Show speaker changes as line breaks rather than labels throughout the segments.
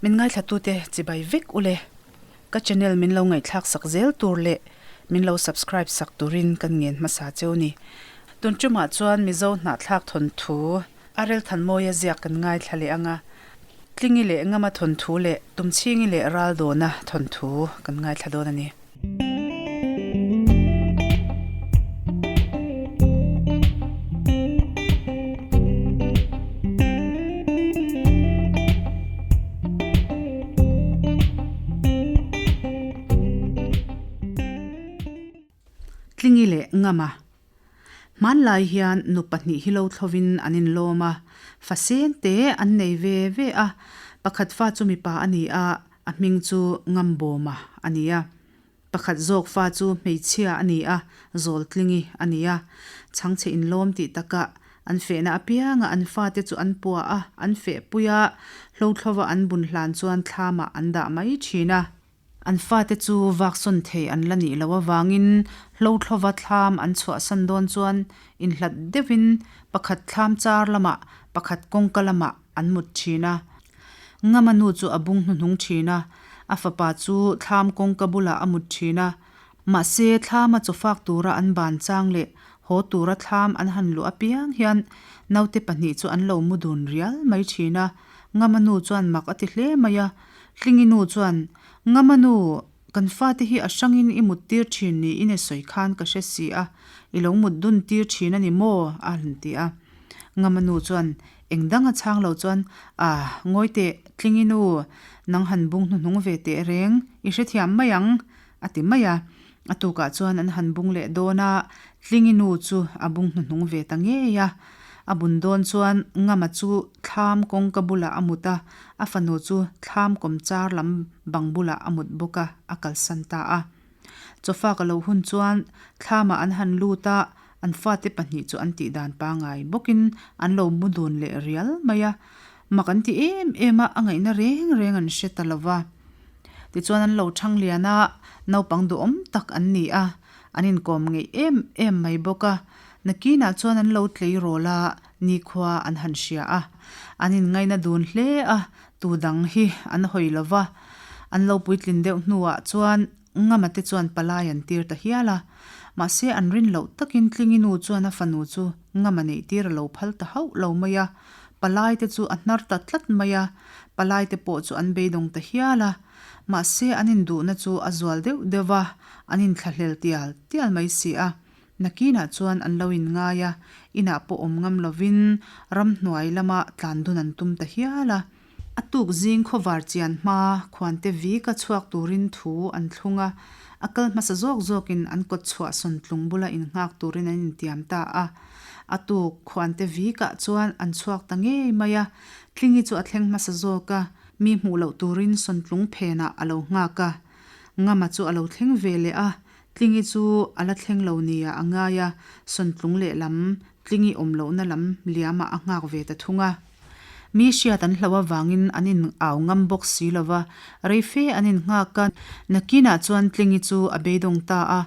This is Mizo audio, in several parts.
Min ngaithlatute chibai vek ule. Ka channel min lo ngaihthlak sak zel tur leh min lo subscribe sak turin kan ngen hmasa cheu ni. Tun tumah chuan Mizo hnahthlak thawnthu a Relthanmawia ziak kan ngaithla leh ang a, Tlingi leh Ngama thawnthu leh Tumchhingi leh Raldawna thawnthu kan ngaithla dawn a ni. Tlingi leh Ngama. Hmanlai hian nu pahnih hi lo thlovin an inlawm a, fa sen te an nei ve ve a, pakhat fa chu mipa a ni a, A hming chu Ngambawma a ni a. Pakhat zawk fa chu hmeichhia a ni a, Zawltlingi a ni a. Chhangchhe inlawm tih takah an fehna apianga an fate chu an pua a, an fehpui a, hlothlova an bun hlan chuan thlamah an dah mai thin a. An fate chu vaksawn thei an la nih loh avangin hlothlova thlam an chhuahsan dawn chuan inhlat deuhin pakhat thlam char lamah, pakhat kawngka lamah an mut thin a. Ngama nu chu a bung hnuhnung thin a, a fapa chu thlam kawngka bulah a mut thin a. Mahse, thlama chawfak tura an ban chang leh haw tura thlam an han luh apiang hian naute pahnih chu an lo mu dun rial mai thin a. Ngama nu chuan mak a ti hle mai a. Tlingi nu chuan, Ngama nu, kan fate hi a hrangin i mut tir thin niin i sawi khan ka hre si a, i lo mut dun tir thin a ni maw? a han ti a. Ngama nu chuan, Eng dang a chhang lo chuan, Ah, ngawi teh, Tlingi nu, nang han bung hnuhnung ve teh reng, i hrethiam mai ang, a ti mai a. A tukah chuan an han bung leh dawn a, Tlingi nu chu a bung hnuhnung ve ta ngei a. A bun dawn chuan Ngama chu thlam kawngka bulah a mut a, a fanu chu thlam kawmchar lam bang bulah a mut bawk a, a kalsan ta a. Chawfak a lo hun chuan thlamah an han lut a, An fate pahnih chu an tih dan pangai bawkin an lo mu dun leh rial mai a, mak an ti em em a, a ngaihna reng reng an hre ta lo va. Tichuan an lo thang lian a, naupang duhawm tak an ni a, an inkawm ngeih em em mai bawk a. Nakinah chuan an lo tleirawl a, nikhua an han hria a, an inngaina dun hle a, tu dang hi an hawi lo va. An lo puitlin deuh hnuah chuan Ngama te chuan palai an tir ta hial a, mahse an rin loh takin Tlingi nu chuan a fanu chu Ngama neih tir a lo phal ta hauh lo mai a, palai te chu a hnar ta tlat mai a, palai te pawh chu an beidawng ta hial a, mahse an induhna chu a zual deuh deuh va, an inthlahlel tial tial mai si a, nakinah chuan an lo inngai a, inah pawh awm ngam lovin ramhnuai lama tlan dun an tum ta hial a. A tuk zing khawvar chian hma khuante vika chhuak turin thu an thlung a, a kal hmasa zawk zawkin an kawt chhuah sawn tlung bula innghak turin an intiam ta a. A tuk khuante vikah chuan an chhuak ta ngei mai a, Tlingi chu a thleng hmasa zawk a, mi hmuh loh turin sawn tlung phenah a lo nghak a. Ngama chu a lo thleng ve leh a, Tlingi chu a la thleng lo nia a ngai a, sawn tlung lehlam Tlingi awm lohna lam liamah a nghak ve ta thung a. Mi hriat an hloh avangin an in au ngam bawk si lo va, rei fe an in nghak a. Nakinah chuan Tlingi chu a beidawng ta a,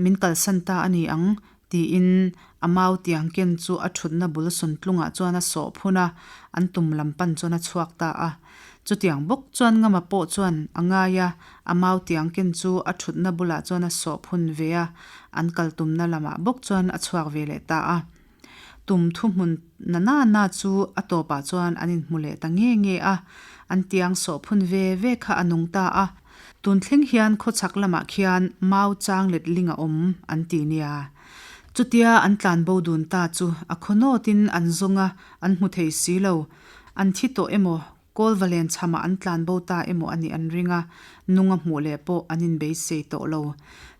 Min kalsan ta a ni ang, tiin a mau tiang ken chu a thutna bul sawntlungah chuan a sawh phun a, an tum lam pan chuan a chhuak ta a. Chutiang bawk chuan Ngama pawh chuan a ngai a, a mau tiang ken chu a thutna bulah chuan a sawh phun ve a, an kal tumna lamah bawk chuan a chhuak ve leh ta a. Tum thuhmun na na na chu a tawpah chuan an inhmu leh ta nge nge a, an tiang sawh phun ve ve kha a nung ta a. Tun thleng hian khawchhak lamah khian mau chang let ling a awm an ti nia. Chutia an tlan bo dun ta chu a khaw nawtin an zawng a, an hmu thei si lo. An thi tawh emaw Kawlvalen chhamah an tlan bo ta emaw a nih an ring a, nunga hmuh leh pawh an inbeisei tawh lo.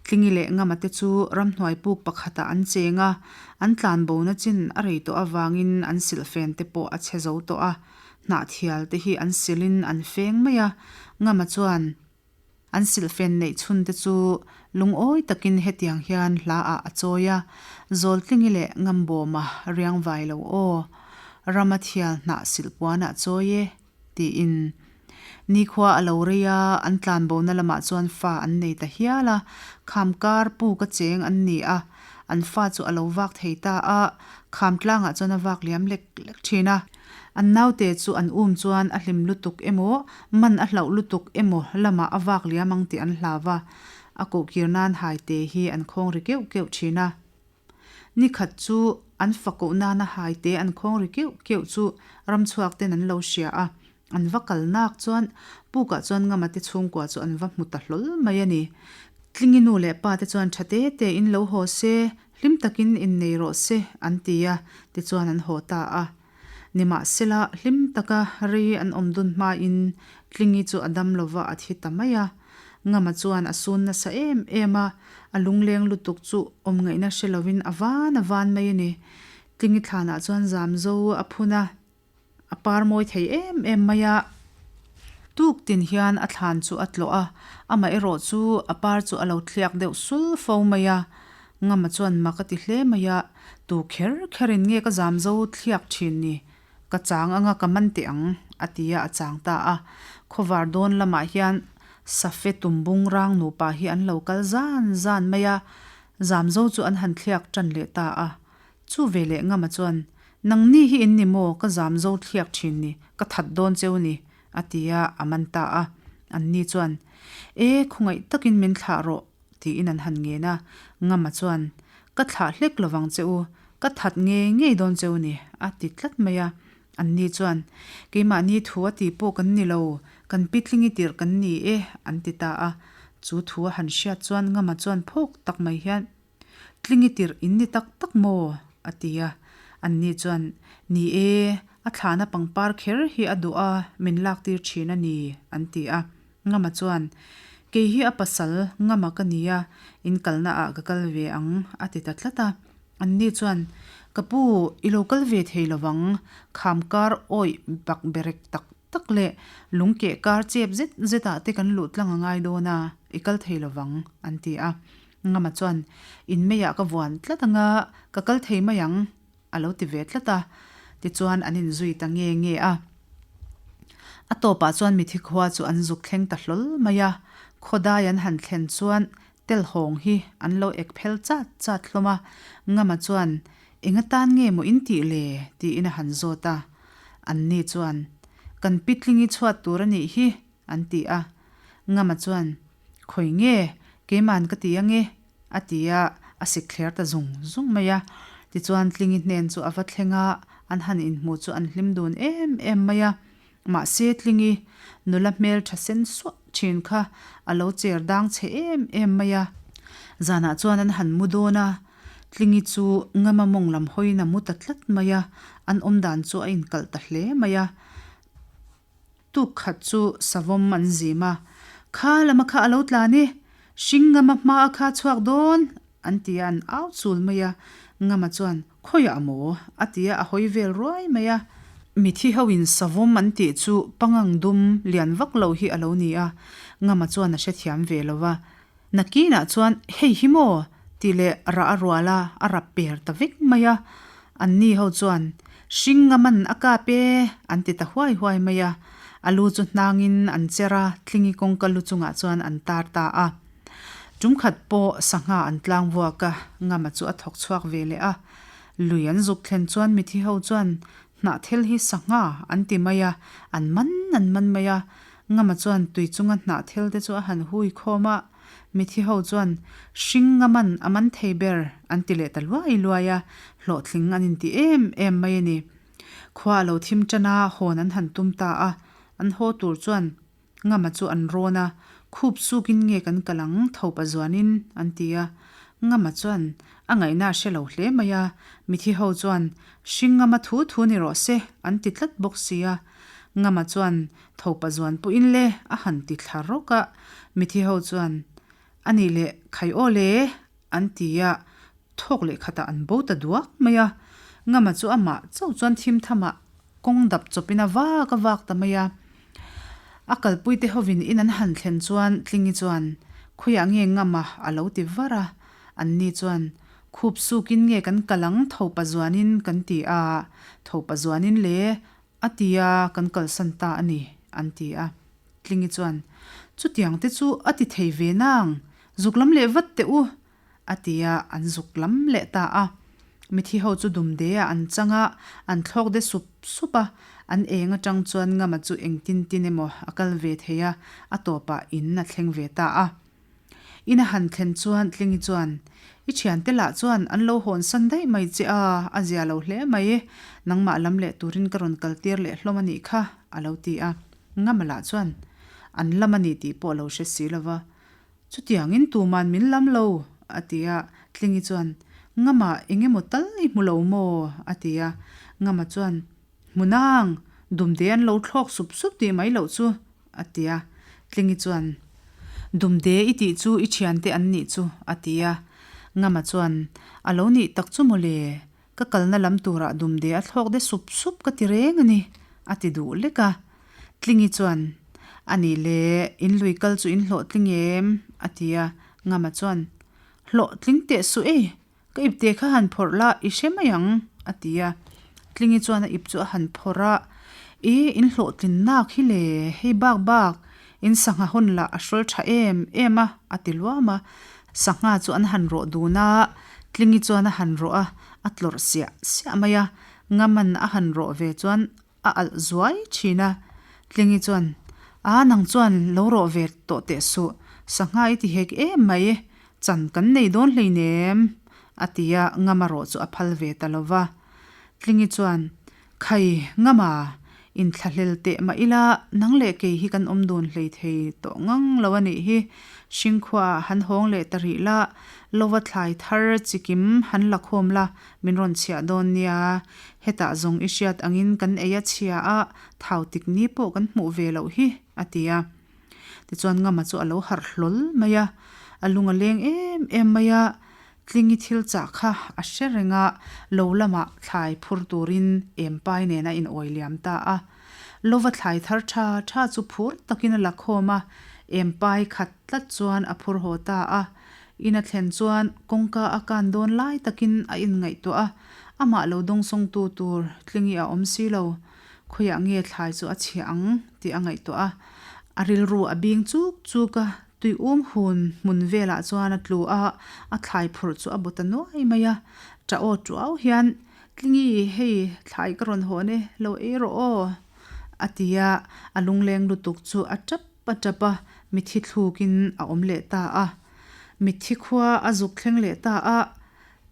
Tlingi leh Ngama te chu ramhnuai puk pakhatah an cheng a, an tlan bona chin a rei tawh avangin an silhfen te pawh a chhe zo tawh a, hnahthial te hi an silhin an feng mai a, Ngama chuan An silhfen neih chhun te chu lungawi takin hetiang hian hla ah a chawi a, Zawltlingi leh Ngambawma riang vai lo aw, Rama thial hnah silhpuan ah chawi e, tiin. Nikhua a lo rei a, an tlanbona lamah chuan fa an nei ta hial a, kham kar puk a cheng an ni a, an fa chu a lo vak thei ta a, kham tlangah chuan a vak liam lek lek thin a. An naute chu an um chuan a hlim lutuk emaw, man a hlauh lutuk emaw lamah a vak liam ang tih an hlau va, a kohkir nan haite hi an khawng ri keuh keuh thin a. Ni khat chu an fa koh nana haite an khawng ri keuh keuh chu ramchhuak ten an lo hria a, an va kal nak chuan pukah chuan Ngama te chhungkua chu an va hmu ta hlawl mai a ni. Tlingi nu leh pa te chuan tha te te in lo haw se, hlim takin innei rawh se an ti a, tichuan an haw ta a. Nimahsela, hlim taka rei an awm dun hmain Tlingi chu a dam lova a thi ta mai a. Ngama chuan a sun nasa em em a, a lungleng lutuk chu awm ngaihna hre lovin a van a van mai a ni. Tlingi thlanah chuan zam zo a phun a. A par mawi thei em em mai a. Tuk tin hian a thlan chu a tlawh a, amaherawh chu a par chu a lo thliak deuh sul fo mai a. Ngama chuan mak a ti hle mai a, Tu kher kherin nge ka zam zo thliak thin ni? Ka chang anga ka man teh ang, a ti a, a chang ta a. Khawvar dawn lamah hian Safe tumbung rang nupa hi an lo kal zan zan mai a, zam zo chu an han thliak tan leh ta a. Chu ve leh Ngama chuan, Nangni hi in ni maw, ka zam zo thliak thin ni, ka that dawn cheu ni, a ti a, a man ta a. Anni chuan, E, khawngaih takin min thlah rawh, tiin an han ngen a. Ngama chuan, Ka thlah hlek lovang che u, ka that ngei ngei dawn cheu ni, a ti tlat mai a. Anni chuan, Keimahni thu a ti pawh kan ni lo, kan pitling i tirh kan ni e, an ti ta a. Chu thu a han hriat chuan Ngama chuan phawk tak mai hian, Tlingi tirh in ni tak tak maw? a ti a. Anni chuan, Ni e, a thlahna pangpar kher hi a duh a, min laktir thin a ni, an ti a. Ngama chuan, Kei hi a pasal Ngama ka ni a, in kalna ah ka kal ve ang, a ti ta tlat a. Anni chuan, Ka pu, i lo kal ve thei lo vang, kham kar awih bak berek tak tak leh lung keh kar chep zet zet ah te kan luh tlang a ngai dawn a, i kal thei lo vang, an ti a. Ngama chuan, In meiah ka vuan tlat anga, ka kal thei mai ang, a lo ti ve tlat a. Tichuan an inzui ta nge nge a. A tawpah chuan mithi khua chu an zuk thleng ta hlawl mai a. Khawdai an han thlen chuan telhawng hi an lo ek phel chat chat hlawm a. Ngama chuan, Eng atan nge maw in tih le? tiin a han zawt a. Anni chuan, Kan pitling i chhuat tur a nih hi, an ti a. Ngama chuan, Khawi nge, keiman ka ti ange, a ti a, a sik thler ta zung zung mai a. Tichuan Tlingi hnen chu a va thleng a, an han inhmu chu an hlim dun em em mai a. Mahse Tlingi nula hmel tha sen suah thin kha a lo cher dang chhe em em mai a. Zanah chuan an han mu dawn a, Tlingi chu Ngama mawng lam hawiin a mu ta tlat mai a, an awmdan chu a inkalh ta hle mai a. Tuk khat chu savawm an zim a, Kha lama kha a lo tlan e, hring Ngama hma a kha chhuak dawn, an ti a, an au chul mai a. Ngama chuan, Khawiah a maw? a ti a, a hawi vel ruai mai a. Mithi hoin savawm an tih chu pangang dum lian vak lo hi a lo ni a, Ngama chuan a hrethiam ve lo va. Nakinah chuan, Hei hi maw? tih leh rah a rual a, a rap per ta vek mai a. Anni ho chuan, Hring a man a kap e, an ti ta huai huai mai a. A lu chu hnangin an cher a, Tlingi kawngka lu chungah chuan an tar ta a. Tum khat pawh sangha an tlang vuak a, Ngama chu a thawk chhuak ve leh a. Lui an zuk thlen chuan mithi ho chuan Hnahthel hi sangha an ti mai a, an man an man mai a. Ngama chuan tui chunga hnahthel te chu a han hui khawm a, mithi ho chuan hring ngaman a man thei ber an ti leh ta luai luai a, hlawhtling an inti em em mai a ni. Khua a lo thim tan a, hawn an han tum ta a, an haw tur chuan Ngama chu an rawn a, khup sukin nge kan kal ang thopa zuanin an ti a, Ngama chuan a ngaihna a hre lo hle mai a, mithi ho chuan hring ngama thu thu ni rawh se an ti tlat bawk si a, Ngama chuan Thopa zuan pawhin le a han ti thla rawk a, mithi ho chuan, A nih leh khai aw le an ti a, thawk leh khatah an bo ta duak mai a. Ngama chu amah chauh chuan thim thamah kawng dap chawpin a vak a vak ta mai a. A kalpuite hovin in an han thlen chuan Tlingi chuan, Khawiah nge Ngama a lo ti var a, anni chuan, Khup sukin nge kan kal ang thopa zuanin kan ti a, thopa zuanin le A ti a, kan kalsan ta a ni, an ti a. Tlingi chuan, Chutiang te chu a ti thei ve nang, zuk lam leh vat teh u, a ti a, an zuk lam leh ta a. Mithi ho chu dumde ah an chang a, an thlawk de sup sup a. An eng atang chuan Ngama chu engtin tin emaw a kal ve thei a, a tawpah in a thleng ve ta a. In a han thlen chuan Tlingi chuan, I thiante lah chuan an lo hawn san daih mai che a, a zia lo hle mai. Nangmah lam leh turin ka rawn kal tir leh hlawm a nih kha, a lo ti a. Ngama lah chuan, An lam a ni tih pawh a lo hre si lo va. Chutiangin tuman min lam lo, a ti a. Tlingi chuan, Ngama eng emaw tal i hmu lo maw? a ti a. Ngama chuan, Hmu nang, dumde an lo thlawk sup sup tih mai loh chu, a ti a. Tlingi chuan, Dumde i tih chu i thiante an nih chu, a ti a. Ngama chuan, A lo nih tak chu maw le, ka kalna lam turah dumde a thlawk de sup sup ka ti reng a ni, a ti duh lek a. Tlingi chuan, A nih le, in lui kal chu in hlawhtling em? a ti a. Ngama chuan, Hlawhtling teh suh ei, Ka ipte kha han phawrh la, i hre mai ang, a ti a. Tlingi chuan a ip chu a han phawrh a, I in hlawhtlin nak hi le, hei bak bak, in sangha hawn lah a hrawl tha em em a, a ti luam a. Sangha chu an han rawh dun a, Tlingi chuan a han rawh a, a tlawrh siah siah mai a. Ngaman a han rawh ve chuan a alh zuai thin a. Tlingi chuan, A, nang chuan lo rawh ve tawh teh suh, sangha i ti hek em mai, chan kan nei dawn hleinem, a ti a, Ngama rawh chu a phal ve ta lo va. Tlingi chuan, Khai, Ngama, inthlahlel teh mah ila, nang leh kei hi kan awm dun hlei thei tawh ngang lo a nih hi, Hringkhuaah han hawng leh ta rih la, lova thlai thar chikim han la khawm la, Min rawn chhiah dawn nia, hetah zawng i hriat angin kan ei a chhia a, thau tik ni pawh kan hmuh ve loh hi, a ti a. Tichuan Ngama chu a lo harh hlawl mai a, a lung a leng em em mai a, Tlingi thil chah kha a hre reng a, lo lamah thlai phur turin Empai nen a inawi liam ta a. Lova thlai thar tha tha chu phur takin a la khawm a, Empai khat tlat chuan a phur haw ta a. In a thlen chuan kawngka a kan dawn lai takin a inngaihtuah a, amah lo dawngsawngtu tur tlingi a awm si lo. Khawiah nge thlai chu a chhia ang tih a ngaihtuah a, a rilru a bing chuk chuk a, tui um hun hmun velah chuan a tlu a, a thlai phurh chu a bu ta nuai mai a. Ṭah aw ṭuau hian, Tlingi, hei thlai ka rawn hawn e, lo ei rawh aw, a ti a, a lungleng lutuk chu a ṭap a ṭap a, mitthi thlukin a awm leh ta a. Mitthi khua a zuk thleng leh ta a,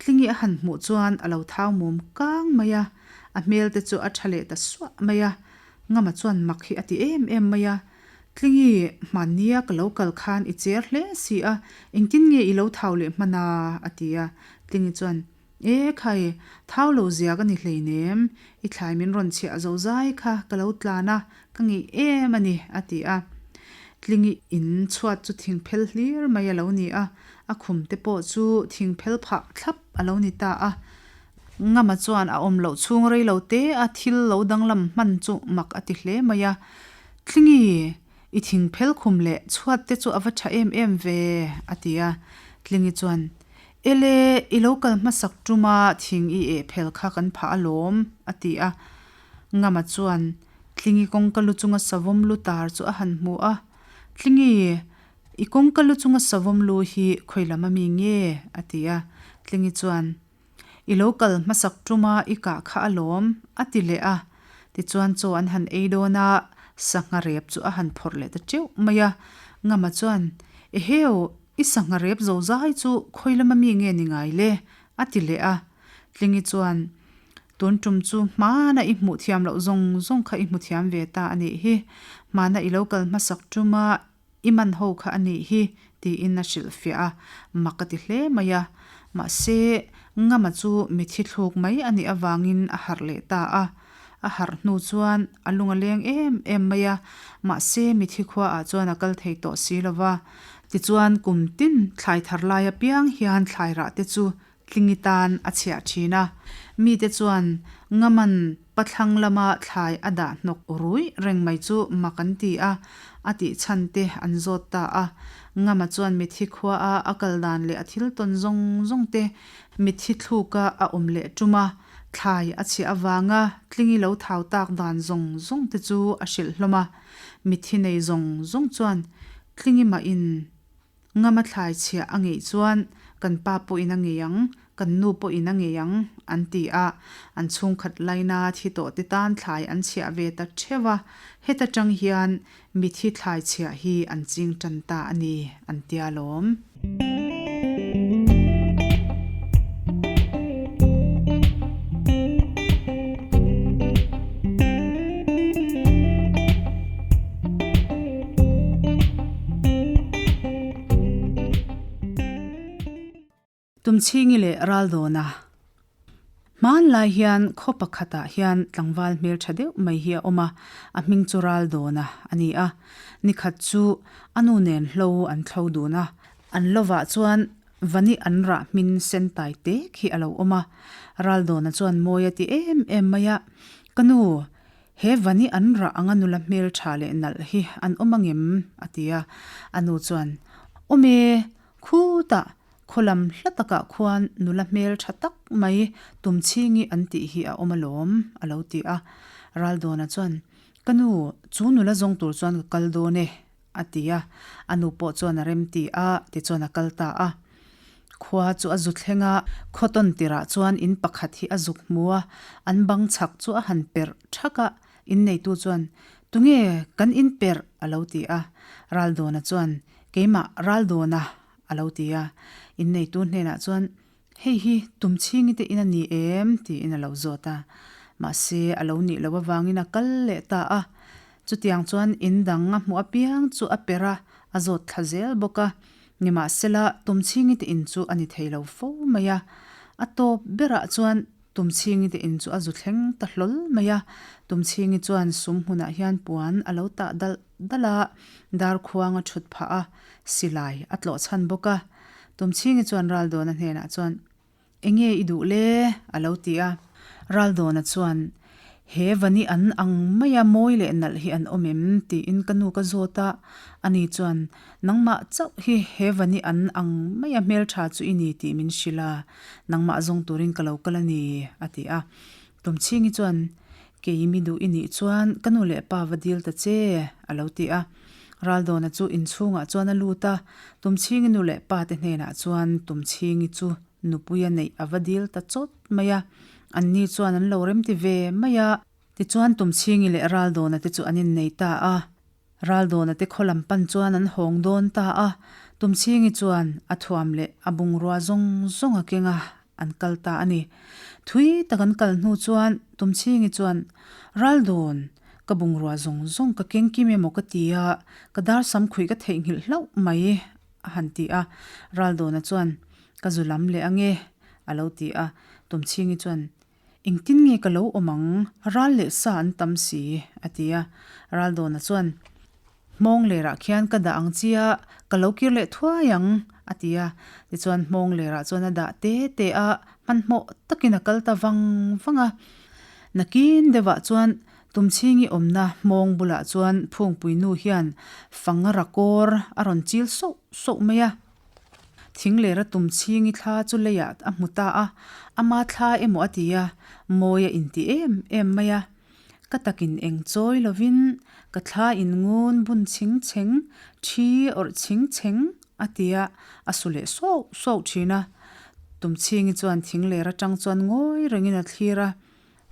Tlingi a han hmuh chuan a lo thau mum kang mai a, a hmel te chu a tha leh ta suah mai a, Ngama chuan mak hi a ti em em mai a, Tlingi, hmannia ka lo kal khan i cher hle si a, engtin nge i lo thau leh hman a? a ti a, Tlingi chuan, E khai, thau lo zia ka ni hleinem, i thlai min rawn chhiah zo zai kha ka lo tlan a, ka ngeih em a ni, a ti a. Tlingi in chhuat chu thing phel hlir mai a lo ni a, a khum te pawh chu thing phel phah thlap a lo ni ta a. Ngama chuan a awm loh chhung rei lo te a thil lo danglam hman chu mak a ti hle mai a. Tlingi, i thing phel khum leh chhuat te chu a va tha em em ve, a ti a. Tlingi chuan, Ele, i lo kal hmasak tuma thing i eh phel kha kan phah alawm, a ti a. Ngama chuan Tlingi kawngka lu chunga savawm lu tar chu a han hmu a. Tlingi, i kawngka lu chunga savawm lu hi khawi lam ami nge? a ti a. Tlingi chuan, I lo kal hmasak tuma i kah kha alawm, a ti leh a. Tichuan chaw an han ei dawn a, sangha rep chu a han phawrh leh ta teuh mai a. Ngama chuan, Eheu, I sangha rep zo zai chu khawi lama mi nge ni ngai le? a ti leh a. Tlingi chuan, Tun tum chu hmana i hmuh thiam loh zawng zawng kha i hmu thiam ve ta a nih hi. Hmana i lo kal hmasak tuma i man ho kha a nih hi, tiin a hrilhfiah a, mak a ti hle mai a. Mahse, Ngama chu mithi thluk mai a nih avangin a harh leh ta a. A harh hnu chuan a lung a leng em em mai a, mahse mithi khuaah chuan a kal thei tawh si lo va. Tichuan kum tin thlai thar lai apiang hian thlai rah te chu tlingi tan a chhiah thin a. Mite chuan Ngaman pathlang lama thlai a dah hnawk ruih reng mai chu mak an ti a, a tih chhan te an zawt ta a. Ngama chuan mithi khuaa a kal dan leh a thil tawn zawng zawng te mithi thluka a awm leh tum a. Thlai a chhiah avanga tlingi lo thau tak dan zawng zawng te chu a hrilh hlawm a. Mitthi nei zawng zawng chuan tlingi mah in ngama thlai chhiah a ngeih chuan kan pa pawhin a ngei ang, Kan nu pawhin a ngei ang, an ti a. An chhungkhat laina thi tawhte tan thlai an chhiah ve ta theuh a. Heta tang hian mithi thlai chhiah hi an ching tan ta a ni, an tia lawm. Tumchhingi leh Raldawna Hmanlai hian khaw pakhatah hian tlangval hmeltha deuh mai hi a awm a, a hming chu Raldawna a ni a. Nikhat chu a nu nen hlo an thlo dun a, an lovah chuan Vani an rah hmin sen tai tek hi a lo awm a. Raldawna chuan mawi a ti em em mai a, Ka nu, he Vani an rah anga nula hmeltha leh nalh hi an awm angem? a ti a. A nu chuan, Awm e, Khutah, khaw lam hla takah khuan nula hmel tha tak mai Tumchhingi an tih hi a awm alawm, a lo ti a. Raldawna chuan, Ka nu, chu nula zawng tur chuan ka kal dawn e, a ti a. A nu pawh chuan a rem ti a, tichuan a kal ta a. Khua chu a zu thleng a, khaw tawn tirah chuan in pakhat hi a zuk hmu a, an bang chhak chu a han perh thak a, Inneitu chuan, Tunge kan in perh? a lo ti a. Raldawna chuan, Keimah Raldawna, a lo ti a. Inneitu hnenah chuan, Hei hi Tumchhingi te in a ni em? tiin a lo zawt a. Mahse, a lo nih loh avangin a kal leh ta a. Chutiang chuan in dang a hmuh apiang chu a perh a, a zawt thla zel bawk a. Nimahsela, Tumchhingi te in chu a ni thei lo fo mai a. A tawp berah chuan Tumchhingi te in chu a zu thleng ta hlawl mai a, Tumchhingi chuan sum hmunah hian puan a lo tah dalh dalh a, darkhuang a thut phah a, silai a tlawh chhan bawk a. Tumchhingi chuan Raldawna hnenah chuan, Enge i duh le? a lo ti a. Raldawna chuan, He vani an ang maia mawi leh nalh hi an awm em? tiin ka nu ka zawt a, ani chuan, Nangmah chauh hi he vani an ang maia hmeltha chu i ni tih min hrilh a, nangmah zawng turin ka lo kal a ni, a ti a. Tumchhingi chuan, Kei mi duh i nih chuan ka nu leh pa va dil ta che, a lo ti a. Raldawna chu inchhungah chuan a lut a, Tumchhingi nu leh pa te hnenah chuan Tumchhingi chu nupuia neih a va dil ta chawt mai a, anni chuan an lo remti ve mai a. Tichuan Tumchhingi leh Raldawna te chu an innei ta a, Raldawna te khaw lam pan chuan an hawng dawn ta a, Tumchhingi chuan a thuam leh a bungrua zawng zawng a keng a, an kal ta a ni. Thui tak an kal hnu chuan Tumchhingi chuan, Raldawn, ka bungrua zawng zawng ka keng kim emaw ka ti a, ka dar sam khuih ka theihnghilh hlauh mai, a han ti a. Raldawna chuan, Ka zu lam leh ange, a lo ti a. Tumchhingi chuan, Engtin nge ka lo awm ang? Ral leh sa an tam si, a ti a. Raldawna chuan, Hmawng lerah khian ka dah ang chia, ka lo kir leh thuai ang, a ti a. Tichuan hmawng lerah chuan a dah te te a, hmanhmawh takin a kal ta vang vang a. Nakin deuhah chuan Tumchhingi awmna hmawng bulah chuan Phungpui nu hian fang rakawr a rawn chil soh soh mai a. Thing lera tum chhingi thla chu leiah a hmu ta a, ama thla emaw a ti a, mawi a inti em em mai a. Ka takin eng chawi lovin ka thla in ngun bun chhing chheng, thi awrh chhing chheng a ti a, a su leh soh soh thin a. Tum chhingi chuan thing ler atang chuan ngawi rengin a thlir a,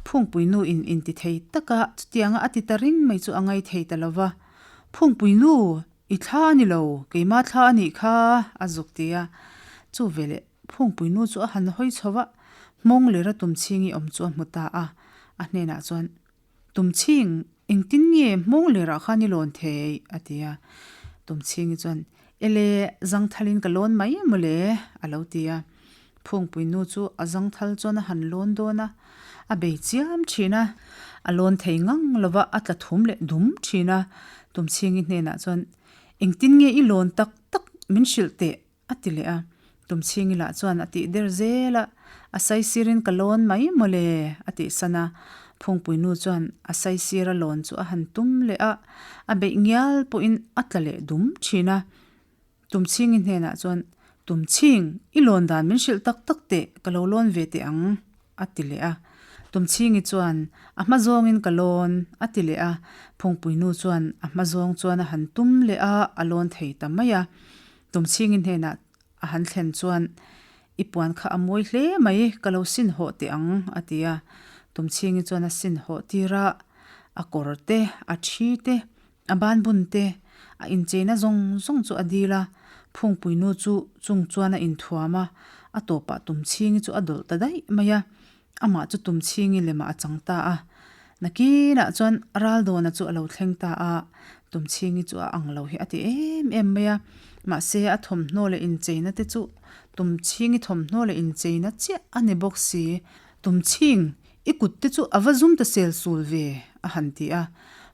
Phungpui nu in inti thei taka chutianga a ti ta ring mai chu a ngai thei ta lova, Phungpui nu! I thla a ni lo, keimah thla a nih kha, a zuk ti a. Chu veleh Phungpui nu chu a han hawi chho va, hmawng lera Tumchhingi awm chu a hmu ta a. A hnenah chuan, Tumchhing, engtin nge hmawng lerah khan i lawn thei? a ti a. Tumchhingi chuan, Ele, zangthalin ka lawn mai mawle, a lo ti a. Phungpui nu chu a zangthal chuan a han lawn dawn a, a bei chiam thin a, a lawn thei ngang lo va, a tla thum leh dum thin a. Tumchhingi hnenah chuan, Engtin nge i lawn tak tak min hrilh teh? a ti leh a. Tumchhingi lah chuan a tih der zel a, A saisirin ka lawn mai mawle a tih san a. Phungpui nu chuan a saisira lawn chu a han tum leh a, a beih ngial pawhin a tla leh dum thin a. Tumchhingi hnenah chuan, Tumchhing, i lawn dan min hrilh tak tak teh, ka lo lawn ve teh ang, a ti leh a. Tumchhingi chuan, A hma zawngin ka lawn, a ti leh a. Phungpuinu chuan a hma zawng chuan a han tum leh a, a lawn thei ta mai a. Tumchhingi hnenah a han thlen chuan, I puan kha a mawi hle mai, ka lo sin hawh teh ang, a ti a. Tumchhingi chuan a sin hawh tir a, a kawr te, a thi te, a banbun te, a incheina zawng zawng chu a dil a. Phungpuinu chu chung chuan a inthuam a, a tawpah Tumchhingi chu a dawlh ta daih mai a. Amah chu Tumchhingi lemah a chang ta a. Nakinah chuan Raldawna chu a lo thleng ta a, Tumchhingi chu a ang lo hi a ti em em mai a. Mahse a thawmhnaw leh incheina te chu Tumchhingi thawmhnaw leh incheina chiah a ni bawk si. Tumchhing, i kut te chu a va zum ta sel sul ve, a han ti a.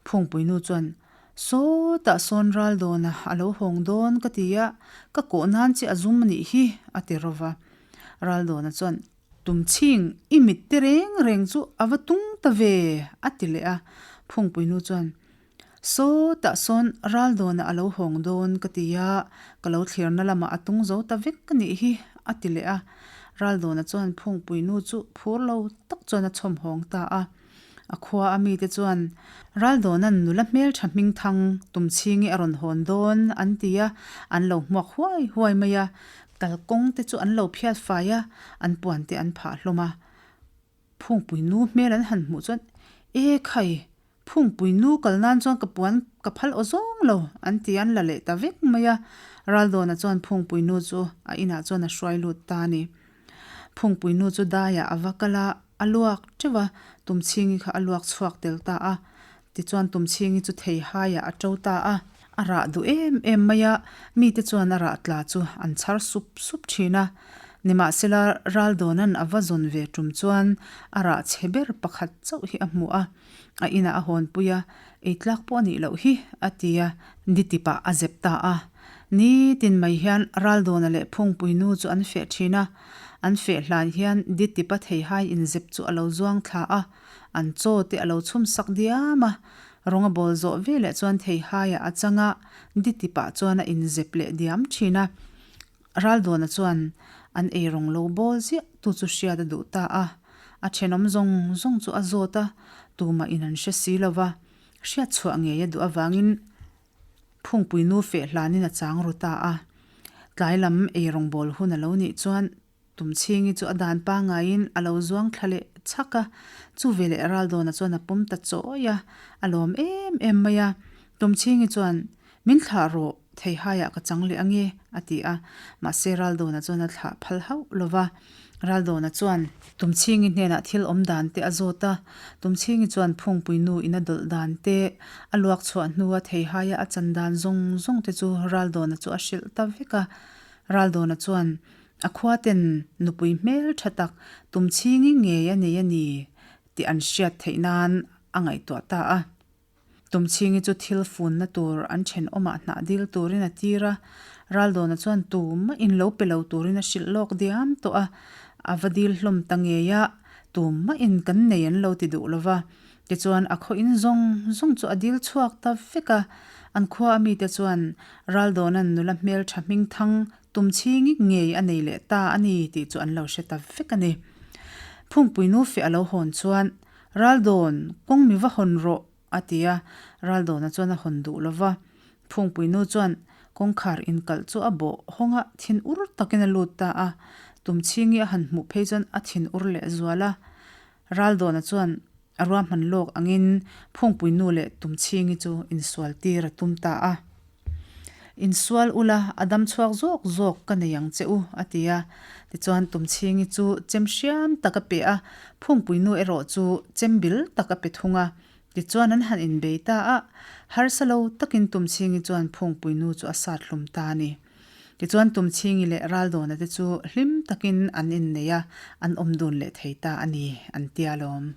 Phungpuinu chuan, Sawtah sawn Raldawna a lo hawng dawn ka ti a, ka kawh nan che a zum a nih hi, a ti rawva. Raldawna chuan, Tumchhing, i mit te reng reng chu a va tung ta ve, a ti leh a. Phungpuinu chuan, Sawtah sawn Raldawna a lo hawng dawn ka ti a, ka lo thlirna lamah a tung zo ta vek ka nih hi, a ti leh a. Raldawna chuan Phungpuinu chu phur lo tak chuan a chhawm hawng ta a. A khua a mite chuan, Raldawna'n nula hmeltha hmingthang Tumchhingi a rawn hawn dawn, an ti a, an lo hmuak huai huai mai a. Kalkawng te chu an lo phiat fai a, an puan te an phah hlawm a. Phungpui nu hmel an han hmuh chuan, E khai, Phungpui nu kal nan chuan ka puan ka phal aw zawng lo, an ti a, an la leh ta vek mai a. Raldawna chuan Phungpui nu chu a inah chuan a hruai lut ta a ni. Phungpui nu chu daiah a va kal a, a luak teuh a, Tumchhingi kha a luak chhuak tel ta a. Tichuan Tumchhingi chu theihaiah a to ta a. A rah duh em em mai a, mite chuan a rah tla chu an chhar sup sup thin a. Nimahsela Raldawna'n a va zawn ve tum chuan a rah chhe ber pakhat chauh hi a hmu a, a inah a hawnpui a, ei tlak pawh a nih loh hi, a ti a, ditipah a zep ta a. Nitin mai hian Raldawna leh Phungpuinu chu an feh thin a, an feh hlan hian ditipa theihai inzep chu a lo zuang thla a, an chaw te a lo chhum sak diam a, rawng a bawl zawh veleh chuan theihaiah a chang a, ditipah chuan a inzep leh diam thin a. Raldawna chuan an ei rawng lo bawl ziah tu chu hriat a duh ta a, a thenawm zawng zawng chu a zawt a, tumah in an hre si lo va, hriat chhuah ngei a duh avangin Phungpui nu feh hlanin a chang ru ta a. Tlai lam ei rawngbawl hun a lo nih chuan Tumchhingi chu a dan pangaiin a lo zuang thla leh chhak a, chu veleh Raldawna chuan a pawm ta chawi a, a lawm em em mai a. Tumchhingi chuan, Min thlah rawh, theihaiah ka chang leh ange, a ti a. Mahse Raldawna chuan a thlah phal hauh lo va. Raldawna chuan Tumchhingi hnenah thil awm dan te a zawt a, Tumchhingi chuan Phungpui nu in a dawlh dan te, a luak chhuah hnua theihaia a chan dan zawng zawng te chu Raldawna chu a hrilh ta vek a. Raldawna chuan a khua ten nupui hmel tha tak Tumchhingi ngei a nei a ni tih an hriat theih nan a ngaihtuah ta a. Tumchhingi chu thil funna tur an thenawmah hnah dil turin a tir a, Raldawna chuan tumah in lo pe lo turin a hrilh lawk diam tawh a, a va dil hlawm ta ngei a, tumah in kan nei an lo ti duh lo va. Tichuan a khaw in zawng zawng chu a dil chhuak ta vek a, an khua a mite chuan Raldawna'n nula hmeltha hmingthang Tumchhingi ngei a nei leh ta a ni tih chu an lo hre ta vek a ni. Phungpui nu feh a lo hawn chuan Raldawn, kawng mi va hawn rawh, a ti a. Raldawna chuan a hawn duh lo va. Phungpuinu chuan kawngkhar inkalh chu a bawh hawng a, thin ur takin a lut ta a. Tumchhingi a han hmuh phei chuan a thin ur leh zual a. Raldawna chuan a ruahman lawk angin Phungpuinu leh Tumchhingi chu insual tir a tum ta a. Insual ula, a dam chhuak zawk zawk ka nei ang che u, a ti a. Tichuan Tumchhingi chu chem hriam tak a pe a, Phungpuinu erawh chu chem bil tak a pe thung a. Tichuan an han inbei ta a, harsa lo takin Tumchhingi chuan Phungpuinu chu a sat hlum ta a ni. Tichuan Tumchhingi leh Raldawna te chu hlim takin an innei a, an awm dun leh thei ta a ni, an tia lawm.